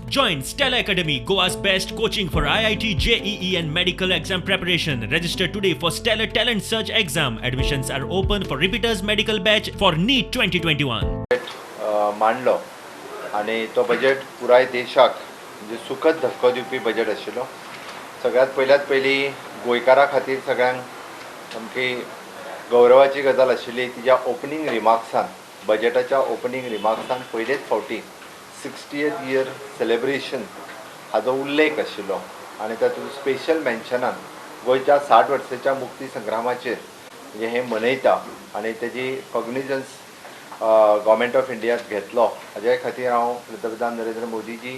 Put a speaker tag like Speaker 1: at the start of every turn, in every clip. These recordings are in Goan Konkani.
Speaker 1: Join Stella Academy, Goa's best coaching for IIT, JEE and medical exam preparation. Register today for Stellar Talent Search exam. Admissions are open for repeaters medical batch for NEET 2021.
Speaker 2: मांडलो आनी तो बजेट पुराय देशाक म्हणजे सुखद धक्को दिवपी बजेट आशिल्लो. सगळ्यांत पयल्यात पयलीं गोंयकारां खातीर सगळ्यांक सामकी गौरवाची गजाल आशिल्ली, तिज्या ओपनींग रिमार्क्सान, बजेटाच्या ओपनींग रिमार्क्सान पयलेच फावटी 60th year celebration हाजो उल्लेख आशिल्लो आनी तातूंत स्पेशल मेन्शनान गोंयच्या 60 वर्साच्या मुक्ती संग्रामाचेर म्हणजे हें मनयता आनी तेजी कॉग्निजन्स गव्हर्मेंट ऑफ इंडियात घेतलो, हाजे खातीर हांव पंतप्रधान नरेंद्र मोदीजी,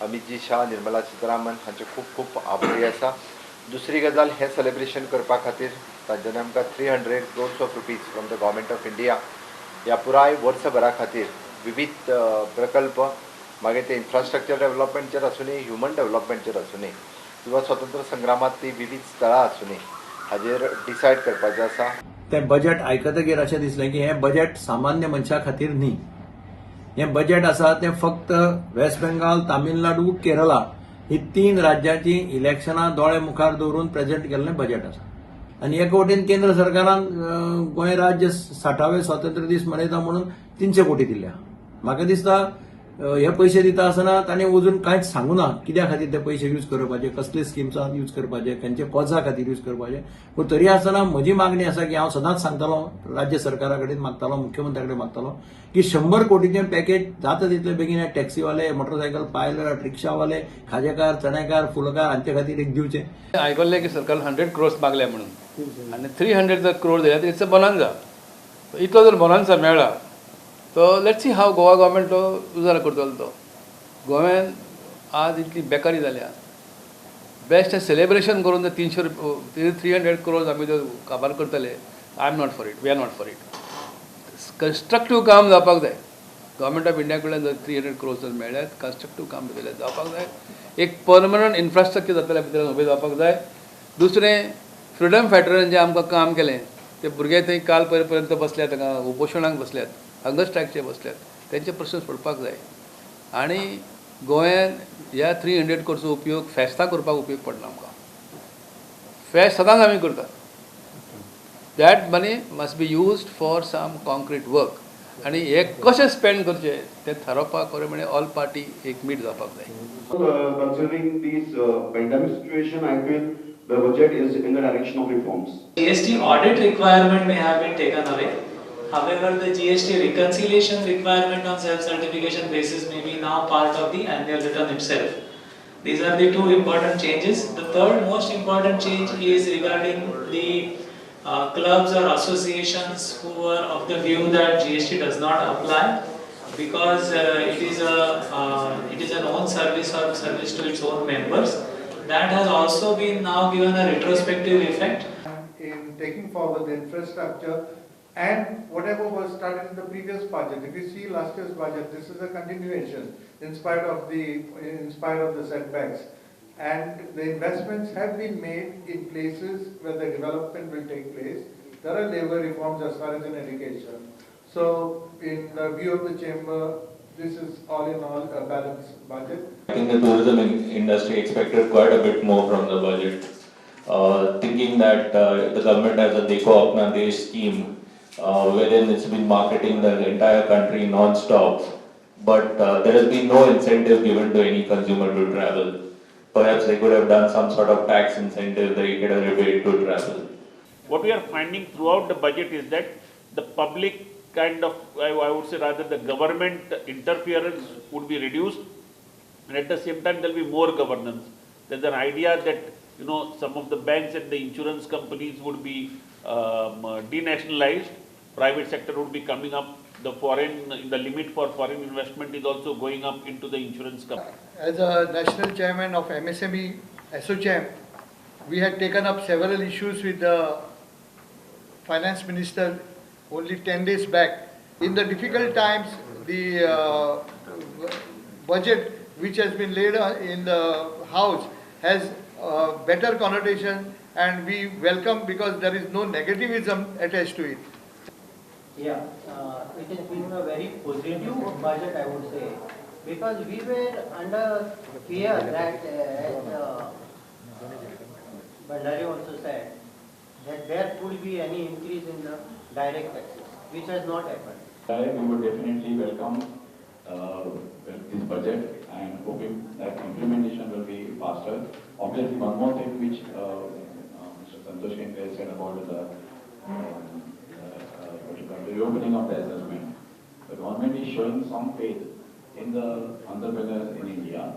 Speaker 2: अमितजी शाह, निर्मला सीतारामन हांचे खूब खूब आभारी आसा. दुसरी गजाल, हें सेलिब्रेशन करपा खातीर तांच्यांनी आमकां 300 crores of rupees from the Government of India ह्या पुराय वर्सभरा खातीर विविध प्रकल्प, मागीर ते इन्फ्रास्ट्रक्चर डेव्हलपमेंटचेर आसुनी, ह्युमन डेव्हलपमेंटचेर आसुनी किंवा स्वतंत्र संग्रामांतली विविध स्थळां आसुनी, हाजेर डिसायड करपाचें आसा.
Speaker 3: तें बजेट आयकतकीर अशें दिसलें की हें बजेट सामान्य मनशा खातीर न्ही. हें बजेट आसा तें फक्त वेस्ट बेंगाल, तामिळनाडू, केरला ही तीन राज्याची इलेक्शनां दोळे मुखार दवरून प्रेजेंट केल्लें बजेट आसा. आनी एके वटेन केंद्र सरकारान गोंय राज्य 60वे स्वातंत्र्य दीस मनयता म्हणून 300 कोटी दिल्या. म्हाका दिसता हे पयशे दिता आसतना तांणी अजून कांयच सांगू ना कित्या खातीर ते पयशे यूज करपाचे, कसले स्किम्सांक यूज करपाचे, खंयचे कॉजा खातीर यूज करपाचे. पूण तरी आसतना म्हजी मागणी आसा की हांव सदांच सांगतालो, राज्य सरकारा कडेन मागतालो, मुख्यमंत्र्या कडेन मागतालो की 100 कोटीचें पॅकेज जाता तितले बेगीन हे टॅक्सीवाले, मोटरसायकल पायलट, रिक्षावाले, खाजेकार, चणेकार, फुलकार हांचे खातीर एक दिवचें.
Speaker 4: आयकल्लें की सरकारान 100 क्रोर्स मागले म्हणून आनी 300 जर क्रोर दिल्यार it's a bonanza. इतलो जर बोनान्जा मेळ्ळा तो let's see how Goa government तो उजार करतलो. तो गोव्यान आज इतली बेकारी जाल्या, बेस्ट सेलिब्रेशन करून जर 300 रुपया, 300 क्रोर्स आमी जर काबार करतले, I am not for it, we are not for it. Constructive काम जावपाक जाय. गव्हर्मेंट ऑफ इंडिया कडल्यान जर 300 क्रोर्स जर मेळ्ळ्यात, कन्स्ट्रक्टीव काम भितर जावपाक जाय. एक परमनंट इन्फ्रास्ट्रक्चर जातल्या भितर उबें जावपाक जाय. दुसरें, फ्रिडम फायटरान जें आमकां काम केलें, ते भुरगे थंय काल पर्यंत बसल्यात, हांगा उपोशणाक बसल्यात, हंगर स्ट्रायकचेर बसल्यात, तेंचे प्रश्न सोडपाक जाय. आनी गोंयान ह्या 300 क्रोर्सचो उपयोग फेस्तां करपाक उपयोग पडना आमकां. फेस्त सदांच आमी करतात. That money must be used for some concrete work. आनी हे कशें स्पेंड करचे तें थारोवपाक खरें म्हणजे ऑल पार्टी एक मीट जावपाक जाय.
Speaker 5: Considering this pandemic situation, I feel the budget is in the direction of reforms.
Speaker 6: GST audit requirement may have been taken away. However, the GST reconciliation requirement on self-certification basis may be now part of the annual return itself. These are the two important changes. The third most important change is regarding the clubs or associations who were of the view that GST does not apply because it is an own service or service to its own members. That has also been now given a retrospective effect.
Speaker 7: In taking forward the infrastructure and whatever was started in the previous budget. If you see last year's budget, this is a continuation in spite of the setbacks. And the investments have been made in places where the development will take place. There are labor reforms as far as in education. So in the view of the chamber, this is all in all a balanced budget.
Speaker 8: I think the tourism industry expected quite a bit more from the budget, thinking that the government has a Dekho Apna Desh scheme, wherein it's been marketing the entire country non-stop, but there has been no incentive given to any consumer to travel. Perhaps they could have done some sort of tax incentive, they get a rebate to travel.
Speaker 9: What we are finding throughout the budget is that the public kind of, I would say rather the government interference would be reduced, and at the same time there will be more governance. There's an idea that some of the banks and the insurance companies would be denationalized, private sector would be coming up, the limit for foreign investment is also going up into the insurance company.
Speaker 7: As a national chairman of MSME ASSOCHAM, we had taken up several issues with the finance minister only 10 days back. In the difficult times, the budget which has been laid in the house has better connotation, and we welcome because there is no negativism attached to it.
Speaker 10: Yeah, it has been a very positive budget, I would say, Because we were under fear that, as Bhandari also said, that there could be any increase in the direct taxes, which has not happened.
Speaker 11: We would definitely welcome this budget and hoping that implementation will be faster. Obviously, one more thing which Mr. Santosh Kenkre said about the reopening of the assessment. The government is showing some faith in the entrepreneurs in India.